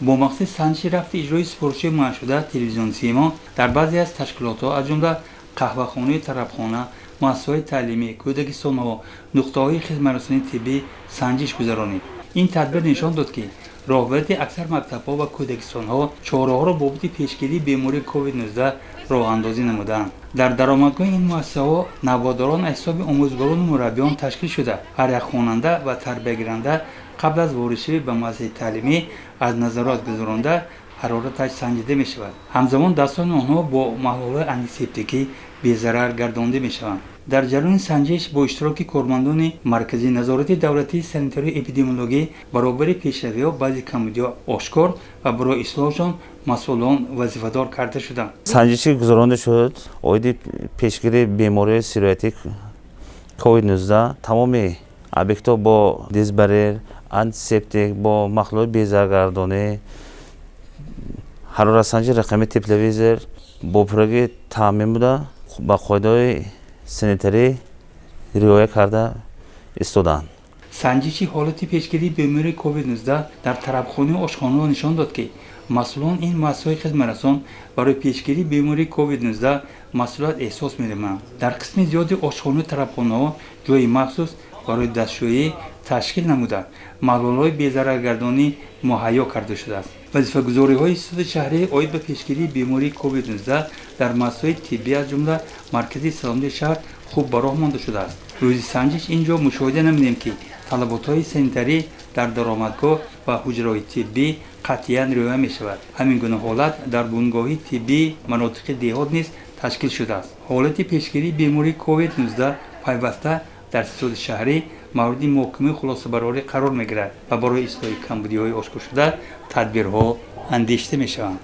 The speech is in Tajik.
Бо мақсади санҷиши рафти иҷрои супоришҳои муайяншуда, телевизиони Симо дар баъзе аз ташкилотҳо, аз ҷумла қаҳвахонаи тарабхона, муассисаҳои таълимӣ, кӯдакистонҳо, нуқтаҳои хизматрасонии тиббӣ санҷиш гузаронид. Ин тадбир нишон дод, ки роҳбарияти аксар мактабҳо ва кӯдакистонҳо чораҳоро бобати пешгирии бемории COVID-19 роҳандозӣ намудаанд. Дар даромадгоҳи ин муассисаҳо навбатдорон аз ҳисоби омӯзгорону мураббиён ташкил шуда, ҳар як хонанда ва тарбиягиранда қабл аз воридшавӣ ба муассисаи таълимӣ аз назорат гузаронда, ҳарораташ санҷида мешавад. Ҳамзамон дастони онҳо бо маҳлулҳои антисептикӣ безарар гардонда мешаванд. Дар ҷараёни санҷиш бо иштироки кормандони Маркази назорати давлатии санитарию эпидемиологӣ баробари пешравиҳо баъзе камбудиҳо ошкор ва барои ислоҳшон масъулон вазифадор карда шуданд. Санҷиши гузаронда шуд оиди пешгирии бемориҳои сироятӣ COVID-19. Тамоми объектҳо бо дезбарьер, антисептик, бо маҳлули безараргардонӣ, ҳароратсанҷи рақами тепловизор бо пуррагӣ таъмин буда, ба қоидаҳои санитарӣ риоя карда истодаанд. Санҷиши ҳолати пешгирии бемории COVID-19 дар тарабхонаи ошхонаҳо нишон дод, ки масъулон ин муассисаҳои хизмаtraсон барои пешгирии бемории COVID-19 масъулият эҳсос менамоянд. Дар қисми зиёди ошхонаи тарабхонаҳо ҷои махсус барои дастшӯӣ ташкил намуда, маҳлулҳои безараргардонӣ муҳайё карда шудааст. Вазифагузориҳои суди шаҳрӣ оид ба пешгирии бемории COVID-19 дар муассисаҳои тиббӣ, аз ҷумла маркази саломатии шаҳр, хуб ба роҳ монда шудааст. Рӯзи санҷиш ин ҷо мушоҳида намудем, ки талаботҳои санитарӣ дар даромадгоҳ ва ҳуҷраҳои тиббӣ қатъиян риоя мешавад. Ҳамин гуна ҳолат дар бунгоҳи тиббии манотиқи деҳот низ ташкил шудааст. Ҳолати пешгирии бемории COVID-19 пайваста дар ситоди шаҳрӣ мавриди муҳокимаи хулосабарорӣ қарор мегирад ва барои ислоҳи камбудиҳои ошкоршуда тадбирҳо андешида мешаванд.